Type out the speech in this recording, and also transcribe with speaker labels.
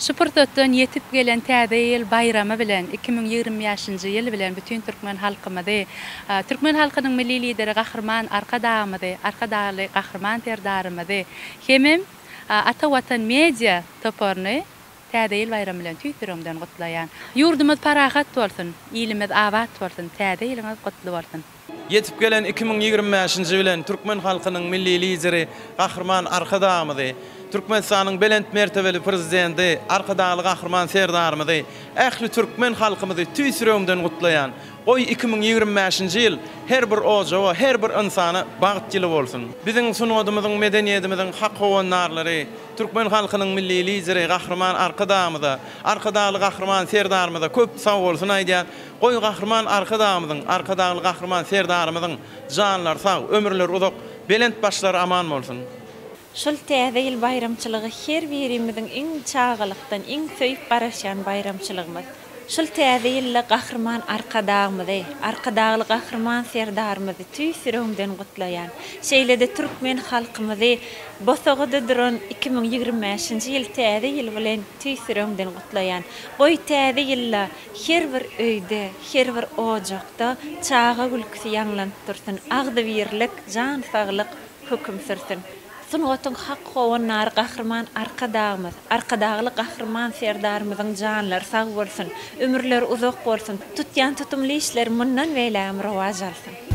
Speaker 1: Şu pursatdan ýetip gelen Täze ýyl baýramy bilen, 2025-nji ýyl bilen bütin türkmen halkymyzy, türkmen halkynyň Milli Lideri Gahryman Arkadagymyzy, Arkadagly Gahryman Serdarymyzy hemem Ata Watan Media toparyny Täze ýyl baýramy bilen tüýs ýüregimden gutlaýan. Ýurdumyz parahat bolsun, ilimiz abat bolsun, Täze ýylyňyz gutly bolsun!
Speaker 2: Ýetip gelen 2025-nji bilen türkmen halkynyň Milli Lideri Gahryman Arkadagymyzy, Türkmenistanyň belent mertebeli Prezidenti Arkadagly Gahryman Serdarymyzy, ähli türkmen halkymyzy tüýs ýüregimden gutlaýan. Goý, 2025-nji ýyl her bir ojaga, her bir ynsana bagt ýyly bolsun! Biziň sungatymyzyň, medeniýetimiziň hak howandarlary, türkmen halkynyň Milli Lideri Gahryman Arkadagymyza, Arkadagly Gahryman Serdarymyza köp sagbolsun aýdýan. Goý, Gahryman Arkadagymyzyň, Arkadagly Gahryman Serdarymyzyň janlary sag, ömürleri uzak, belent başlary aman bolsun!
Speaker 3: Şul Täze ýyl baýramçylygy her birimiziň iň çagalykdan iň söýüp garaşýan baýramçylygymyz. Şul Täze ýylda Gahryman Arkadagymyzy, Arkadagly Gahryman Serdarymyzy tüýs ýüregimden gutlaýan. Şeýle-de türkmen halkymyzy bosagada duran 2025-nji ýyl Täze ýyl bilen tüýs ýüregimden gutlaýan. Goý Täze ýylda her bir öýde, her bir ojakda çaga gülküsi ýaňlanyp dursun, agzybirlik, jan saglyk, höküm sürsün. Sungatyň hak howandary Gahryman Arkadagymyz, Arkadagly Gahryman Serdarymyzyň janlary sag bolsun, ömürleri uzak bolsun, tutýan tutumly işleri mundan beýlägem rowaç alsyn.